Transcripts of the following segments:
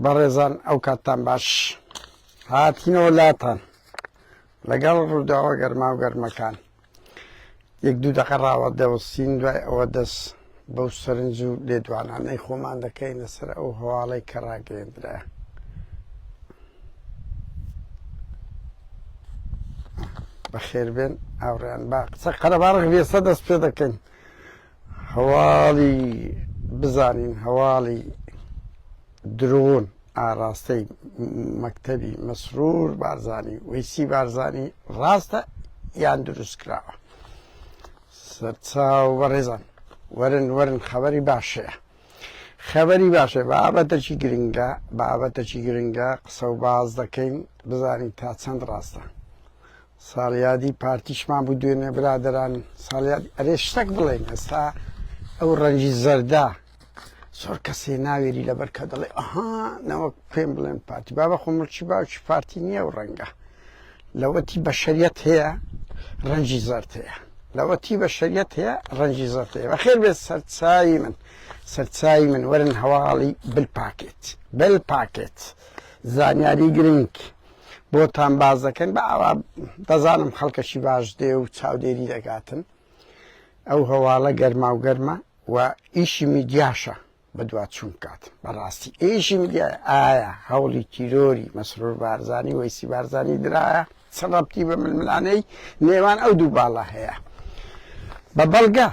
بەڕێزان ئەو کاتتان باش هاتینەوە لاتان لەگەڵ ڕووداوە گەرما و گەرمەکان یەک دوو دەقە ڕاوە دەوەستین دوای ئەوە دەست بەو سەرنج و لێدوانانەی خۆمان دەکەین لەسەر ئەو هەواڵەی کە ڕاگەیەندرا. بەخێربێن هاوڕێیان با قسە قەرەباڵغ بێسە دەست پێ دەکەین هەواڵی بزانین هەواڵی درۆن ئاراستەی مەکتەبی مەسرور بارزانی وەیسی بارزانی ڕاستە یان دروست کراوە سەرچاو بەڕێزان وەرن وەرن خەبەری باشەیە خەبەری باشە بابەتەکی گرنگە بابەتەکی گرنگە قسە و باز دەکەین بزانین تا چەند ڕاستە ساڵیادی پارتیشمان بوو دوێنێ برادەران ساڵیاد ئەرێ شتەک بڵێن ئێستا ئەو ڕەنگی زەردە زۆر کەسێ ناوێری لەبەر کە دەڵێ ئەها نەوەک پێم بڵێن پارتی بابە خۆ مڵکی باوکی پارتی نییە و ڕەنگە لەوەتی بەشەریەت هەیە ڕەنگی زەرد هەیە لەوەتی بەشەریەت هەیە ڕەنگی زەرد هەیە بەخێر بێت سەرچاوی من سەرچاوی من وەرن هەواڵی بل پاکێت بل پاکێت زانیاری گرنگ بۆتان باس دەکەن بە ئاوا دەزانم خەڵکەکی باش دێ و چاودێری دەکاتن ئەو هەواڵە گەرما و گەرمە و ئیشی میدیاشە بەدواچوون بکات بەڕاستی ئیشی میدیا ئایا هەوڵی تیرۆری مەسرور بارزانی وەیسی بارزانی درایە چ ڕەبتی بە ململانێی نێوان ئەو دوو باڵا هەیە بە بەڵگە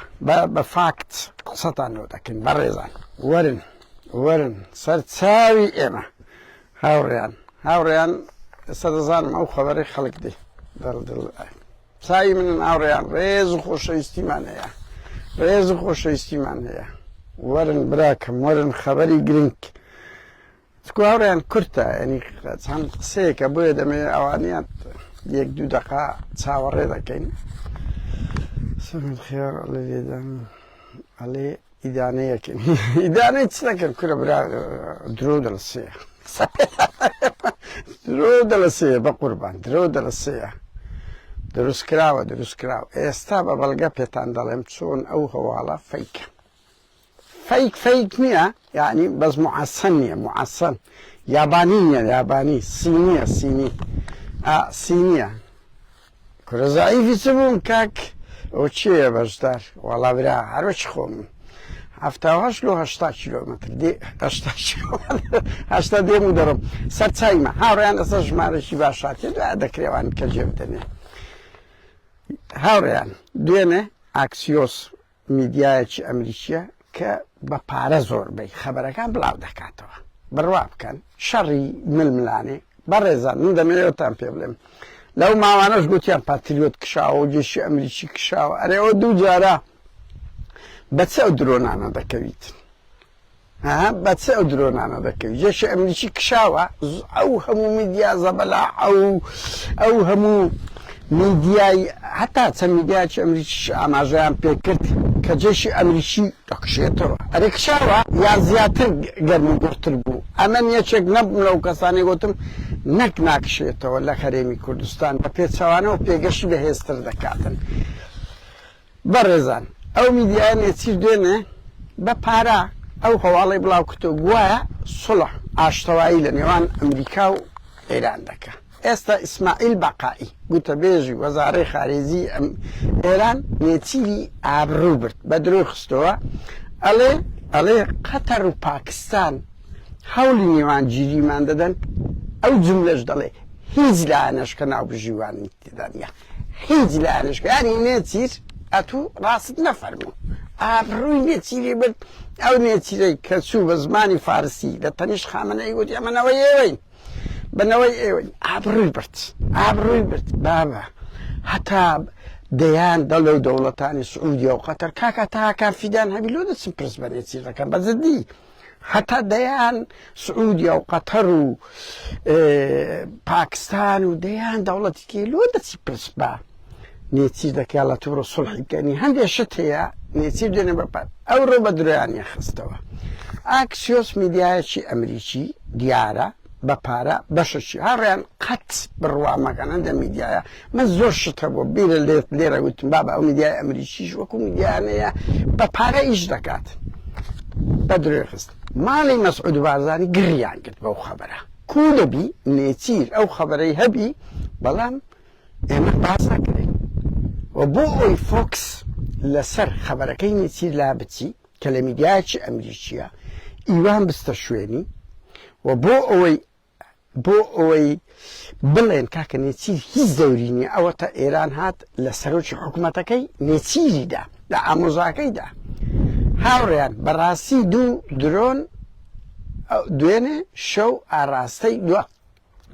بە فاکت قسەتان لۆ دەکەین بەڕێزان وەرن وەرن سەرچاوی ئێمە هاوڕێیان هاوڕێیان ئێستا دەزانم ئەو خەبەرەی خەڵک دێ دڵ دڵ چاوی منن هاوڕێیان ڕێز و خۆشەویستیمان هەیە ڕێز و خۆشەویستیمان هەیە وەرن براکەم وەرن خەبەری گرنگ چکو هاوڕێیان کورتە ینی چەند قسەیەکە بۆیە دەمەوێت ئەوانیان یەک دوو دەقا چاوەڕێ دەکەین سەمت خێر ئەڵێ لێدان ئەڵێ ئیدانەیەکن ئیدانەی چ دەکەن کورە برا درۆ دەلسەیە درۆ دەلسەیە بە قوربان درۆ دەلسەیە دروست کراوە دروست کراوە ئێستا بە بەڵگە پێتان دەڵێم چۆن ئەو هەواڵە فەیکە فەیک فەیک نییە یعنی بەس معسن نییە معسن یابانی نییە یابانی سینیە سینی سینیە کورە زەعیفی چ بووم کاک ئەوە کێیە بەشدار وەڵا برا هەروەکی خۆمم 78 لۆ 80 کیلۆمەتر دێ 80 کیلۆمەتر 80 دێم و دەڕۆم سەر چایمە هاوڕێیان لەسەر ژمارەکی باش هاتێ دوای دەکرێوان کە جێ بدەنێ هاوڕێیان دوێنێ ئاکسیۆس میدیایەکی ئەمریکیە کە بە پارە زۆربەی خەبەرەکان بڵاو دەکاتەوە بڕوا بکەن شەڕی ململانێ بەڕێزان من دەمەوێتان پێ بڵێم لەو ماوانەش گوتیان پاتریۆت کشاوە و جێشی ئەمریکی کشاوە ئەرێ ئەوە دوو جارە بە چ ئەو درۆنانە دەکەویت ها بە چ ئەو درۆنانە دەکەوی جێشی ئەمریکی کشاوە ئەو هەموو میدیا زەبەلا ئەو ئەو هەموو میدیای هەتا چەند میدیاکی ئەمریکیش ئاماژەیان پێکرد کە جێشی ئەمریکی دەکشێتەوە ئەرێ کشاوە یان زیاتر گەرم و گوڕتر بوو ئەمن یەکێک نەبووم لەو کەسانەی گوتم نەک ناکشێتەوە لە هەرێمی کوردستان بە پێچەوانەوە پێگەشی بەهێزتر دەکاتن بەڕێزان ئەو میدیایە نێچیر دوێنێ بە پارە ئەو هەواڵەی بڵاو کردەوە گوایە سوڵح ئاشتەوایی لە نێوان ئەمریکا و ئێران دەکا. ئێستا ئیسماعیل بەقائی گوتەبێژی وەزارەی خارێجی ئێران نێچیری ئابڕوو برد بە درۆی خستەوە ئەڵێ ئەڵێ قەتەر و پاکستان هەوڵی نێوانگیریمان دەدەن ئەو جملەش دەڵێ هیچ لایەنەش کە ناوبژیوانی تێدا نییە. هیچ لایەنش یانی نێچیر ئەتوو ڕاست نەفەرموو ئابڕووی نێچیری برد ئەو نێچیرەی کە چوو بە زمانی فارسی لە تەنیشت خامنەئی وتی ئەمە نەوەی ئێوەین بە نەوەی ئێوەین ئابڕووی برد ئابڕووی برد بابە هەتا دەیان دەڵێ و دەوڵەتانی سعودیە و قەتەر کاکە تاکان فیدان هەبی لۆ دەچن پرس بە نێچیر دەکەن بە جدی هەتا دەیان سعودیا و قەتەر و پاکستان و دەیان دەوڵەتی کێ لۆ دەچی پرس بە نێچیر دەکا لە تۆ سڵحی بکەنی هەندێک شت هەیە نێچیر دێنێ بە پات ئەوڕۆ بە درۆیانی خستەوە ئاکسیۆس میدیایەکی ئەمریکی دیارە بە پارە بەشەکی هاڕیان قەت بڕوا مەکەن هەندە میدیایە من زۆر شت هەبوو بیرە لێت لێرە وتم بابە ئەو میدیای ئەمریکیش وەکو میدیانەیە بە پارە ئیش دەکات. بە درۆی خست. ماڵی مەسعود بارزانی گڕیان گرت بەو خەبەرە. کوو دەبی نێچیر ئەو خەبەرەی هەبی بەڵام ئێمە باس نەکرێن و بۆ ئەوی فۆکس لەسەر خەبەرەکەی نێچیر لا بچی کە لە میدیایەکی ئەمریکیە ئیوان بستە شوێنی و بۆ ئەوەی بۆ ئەوەی بڵێن کاکە نێچیر هیچ دەوری نییە ئەوەتە ئێران هات لە سەرۆکی حکوومەتەکەی نێچیریدا لە ئامۆزاکەیدا هاوڕێیان بەڕاستی دوو درۆن دوێنێ شەو ئاراستەی دو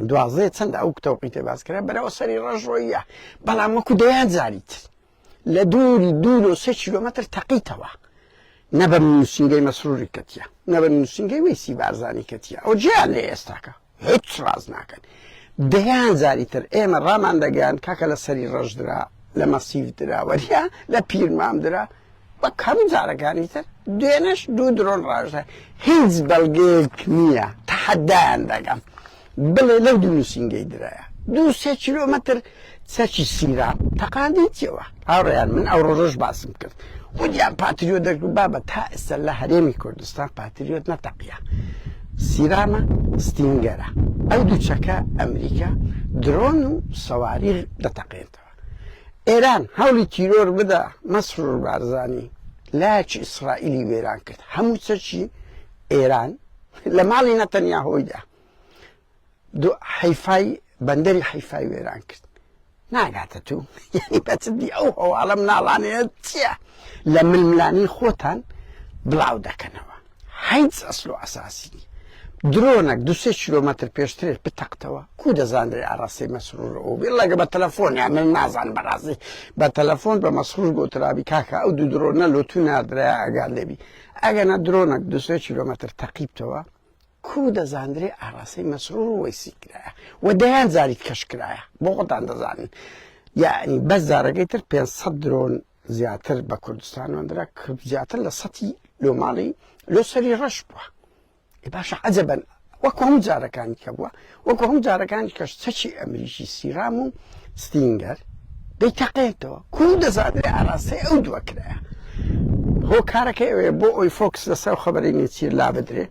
دوازدە چەند ئەو تەوقیتە باس کرا بەرەوە سەری ڕەش ڕۆیە بەڵام وەکو دەیان جاری تر لە دووری دوو سێ کیلۆمەتر تەقیتەوە نە بە نووسینگەی مەسروری کەتیە نە بە نووسینگەی وەیسی بارزانی کەتیە ئەو جیان لێ ئێستاکە هیچ ڕاز ناکەن دەیان جاری تر ئێمە ڕامان دەگەیان کاکە لە سەری ڕەش درا لە مەسیف درا وەریا لە پیرمام درا وەک هەموو جارەکانی تر دوێنێش دوو درۆن ڕاژە هیچ بەڵگەیەک نییە تەحەدایان دەکەم بڵێ لەو دوو نووسینگەی درایە دوو سێ کیلۆمەتر چەکی سیرام تەقاندیتیەوە هاوڕێیان من ئەو ڕۆژەش باسم کرد وتیان پاتریۆت دەرکرد بابە تا ئێستا لە هەرێمی کوردستان پاتریۆت نەتەقیە سیرامە ستینگەرە ئەو دوو چەکە ئەمریکا درۆن و سەواریغ دەتەقێنتەوە ئێران هەوڵی تیرۆر بدە مەسرور بارزانی لاچ ئیسرائیلی وێران کرد هەموو چەکی ئێران لە ماڵی نەتەنیاهۆیدا حەیفای بەندەری حەیفای وێران کرد ناگاتە تو یعنی بەچدی ئەو هەواڵە مناڵانەیە چییە لە ململانی خۆتان بڵاو دەکەنەوە هیچ ئەسل و ئەساسی نیە درۆنەک دو سێ کیلۆمەتر پێشترێت بتەقتەوە کو دەزانرێ ئاراستەی مەسرور ئەو بێ ڵەگە بە تەلەفۆن یان من نازانم بەڕاستی بە تەلەفۆن بە مەسرور گۆترابی کاکە ئەو دوو درۆنە لۆ تو ناردرایە ئاگات لێبی ئەگەنا درۆنەک دو سێ کیلۆمەتر تەقیبتەوە کو دەزاندرێ ئاراستەی مەسرور و وەیسی کرایە و دەیان جاری کەش کرایە بۆ خۆتان دەزانن یعنی بەس جارەکەی تر 500 درۆن زیاتر بە کوردستان وەندرا کە زیاتر لە سەتی لۆ ماڵی لۆ سەری ڕەش بووە باشە عەجەبەن وەکو هەموو جارەکانی کە بووە وەکو هەموو جارەکانی کەش چەکی ئەمریکی سیرام و ستینگەر دەیتەقێتەوە کو دەزانرێ ئاراستەی ئەو دووە کرایە هۆکارەکەی ئەوەیە بۆ ئەوی فۆکس لەسەر خەبەری نێچیر لا بدرێ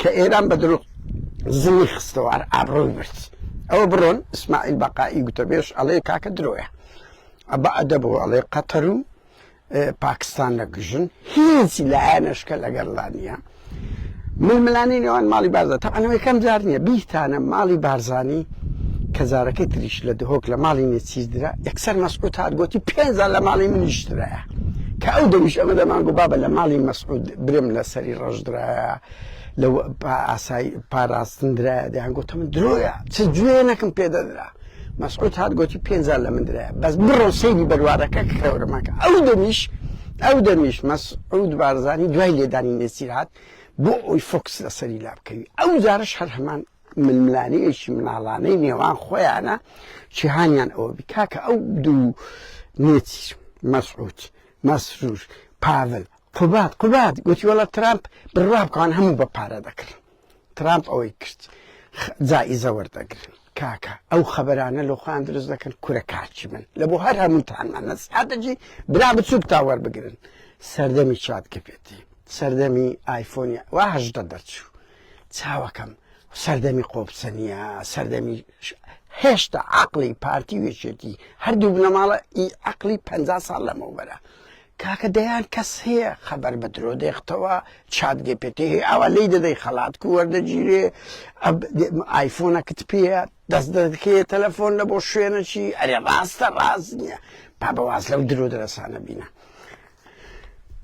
کە ئێران بە درۆ زنی خستەوە ئابڕۆی برد ئەوە بڕۆن ئیسماعیل بەقائی گوتەبێژ ئەڵێ کاکە درۆیە بە ئەدەبەوە ئەڵێ قەتەر و پاکستان نەگژن هیچ لایەنەشکە لەگەڵدا نییە ململانێی نێوان ماڵی بارزان تەبعەن ئەوە یەکەم جار نییە بیرتانە ماڵی بارزانی کە جارەکەی تریش لە دهۆک لە ماڵی نێچیر درا یەکسەر مەسعود هات گوتی پێنج لە ماڵی منیش درایە کە ئەو دەمیش ئەمە دەمانگو بابە لە ماڵی مەسعود برێم لە سەری ڕەش درایە لە ئاسای پاراستن درایە دەیان گوتە من درۆیە چ جوێنەکم پێ دەدرا مەسعود هات گوتی پێنج لە من درایە بەس بڕۆ سەیری بەروارەکە کەورمەکە ئەو دەمیش ئەو دەمیش مەسعود بارزانی دوای لێدانی نێچیر هات بۆ ئەوی فۆکس لەسەری لا بکەوی ئەو جارش هەر هەمان ململانێیەکی مناڵانەی نێوان خۆیانە چیهانیان ئەوە بی کاکە ئەو دوو نێچیر مەسعود مەسرور پاڤل قوباد قوباد گوتی وەڵا ترامپ بڕوا بکەوان هەموو بە پارە دەکرن ترامپ ئەوەی کرد جائیزە وەردەگرن کاکە ئەو خەبەرانە لۆ خۆیان دروست دەکەن کورە کاکی من لە بۆ هەر هەمووتانمان نەسیحەتەکی برا بچووک تا وەربگرن سەردەمی چات گەپێتی سەردەمی ئایفۆنی وا هەژدە دەرچوو چاوەکەم سەردەمی قۆپچەنیە سەردەمی هێشتا عقلی پارتی و یەکێتی هەردوو بنەماڵە ئی عقلی پ ساڵ لەمەوبەرە کاکە دەیان کەس هەیە خەبەر بە درۆ دێختەوە چات گەپێتی هەیە ئاوا لی دەدەی خەڵات کو وەردەگیرێ ئایفۆنەکت پێیە دەست دەکەیە تەلەفۆن لە بۆ شوێنەکی ئەرێ ڕاستە ڕاست نییە با بەواز لەو درۆ درەسانە بینە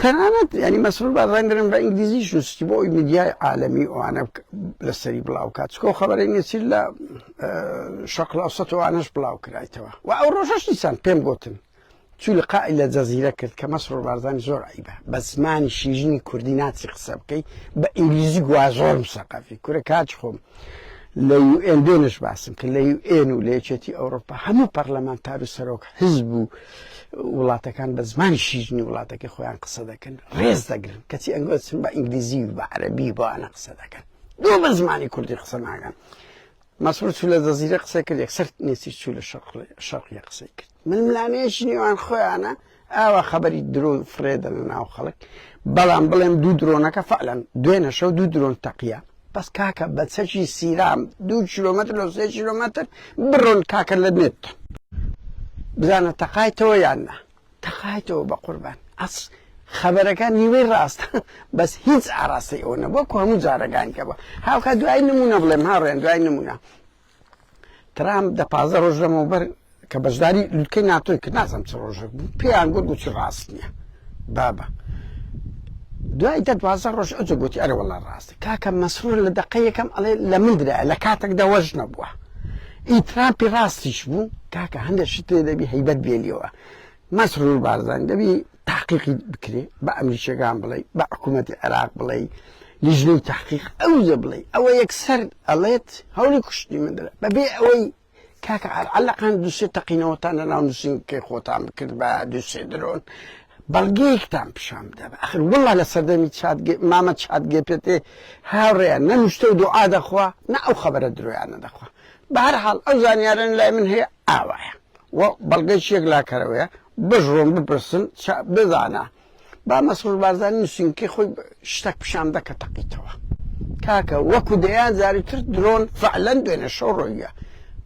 تەنانەت ینی مەسرور بارزانی درم بە ئینگلیزیش نووستی بۆ ئەوی میدیای عالەمی ئەوانە لەسەری بڵاو کات چکۆ خەبەرەی نێچیر لە شەقل ئەوسەت ئەوانەش بڵاو کرایتەوە و ئەو ڕۆژەش دیسان پێم گوتن چوو لقائی لە جەزیرە کرد کە مەسرور بارزانی زۆر عیبە بە زمانی شیرینی کوردی ناچی قسە بکەی بە ئینگلیزی گوا زۆر مسەقەفی کورە کاچ خۆم لە یو ئێن دوێنێش باسم کرد لە یو ئێن و لە یەکێتی ئەوروپا هەموو پەرلەمانتار و سەرۆک حزب و وڵاتەکان بە زمانی شیرینی وڵاتەکەی خۆیان قسە دەکەن ڕێز دەگرن کەچی ئەنگۆ چن بە ئینگلیزی و بە عەرەبی بۆ ئەوانە قسە دەکەن دوو بە زمانی کوردی قسە ناکەن مەسرور چوو لە جەزیرە قسەی کرد یەکسەر نێچیر چوو لە شەرقیە قسەی کرد ململانێیەکی نێوان خۆیانە. ئاوا خەبەری درۆ فرێدەنە ناو خەڵک بەڵام بڵێم دوو درۆنەکە فعلەن دوێنە شەو دوو درۆن تەقیە بەس کاکە بە چەکی سیرام دوو کیلۆمەتر لە سێ کیلۆمەتر بڕۆن کاکە لە نێت بزانە تەقایتەوە یان نا تەقایتەوە بە قوربان ئەس خەبەرەکان نیوەی ڕاستە بەس هیچ ئاراستەی ئەوە نەبووە وەکو هەموو جارەکان کە بووە هاوکات دوای نمونە بڵێم هاوڕێیان دوای نمونە ترامپ دە 15 ڕۆژ لەمەوبەر کە بەشداری لوتکەی ناتۆی کرد نازانم چ ڕۆژێک بوو پێیان گوت گوتی ڕاست نییە بابە دوای دە 12 ڕۆژ ئەوجە گوتی ئەرێ وەڵا ڕاستە کاکە مەسرور لە دەقە یەکەم ئەڵێ لە من درایە لە کاتێکدا وەش نەبووە ئی ترامپی ڕاستیش بوو کاکە هەندێک شت لێ دەبی هەیبەت بێلیەوە مەسرور بارزانی دەبی تحقیقی بکرێ بە ئەمریکیەکان بڵێ بە حکوومەتی عێراق بڵێ لیژنەی تحقیق ئەوجە بڵێ ئەوە یەکسەر ئەڵێت هەوڵی کوشتنی من درا بەبێ ئەوەی کاکە عەلەقان دوسێ تەقینەوەتان لە ناو نووسینگەکەی خۆتان بکرد بە دوسێ درۆن بەڵگەیەکتان پیشان بدە ئەخر وڵا لە سەردەمی چات مامە چات گێپێتێ هاوڕێیان نە نوشتە و دوعا دەخوا نە ئەو خەبەرە درۆیانە دەخوا بە هەر حاڵ ئەو زانیارەن لای من هەیە ئاوایە و بەڵگەی یەکلاکەرەوەیە بژڕۆن بپرسن بزانە با مەسرور بارزانی نووسینگەکەی خۆی شتەک پیشان بدە کە تەقیتەوە کاکە وەکو دەیان جاری تر درۆن فعلەن دوێنێ شەو ڕۆیە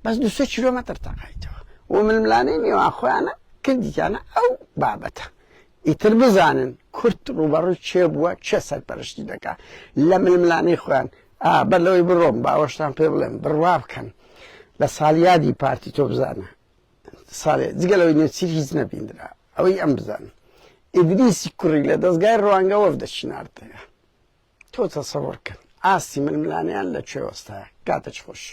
بەس دوسێ کیلۆمەتر تەقایتەوە و ململانەی نێوان خۆیانە کردیانە ئەو بابەتە ئیتر بزانن کورد ڕوبەڕووی چێ بووە چێ سەرپەرشتی دەکا لە ململانەی خۆیان ئا بەر لەوەی بڕۆم باوەشتان پێ بڵێم بڕوا بکەن لە ساڵیادی پارتی تۆ بزانە ساڵێ جگە لەوەی نێچیر هیچ نەبیندرا ئەوەی ئەم بزان ئیدریسی کوڕی لە دەستگای ڕوانگە وەفدە چناردەیە تۆ تەسەوڕ کەن ئاستی ململانیان لە کوێ وەستایە کاتەچ خۆش.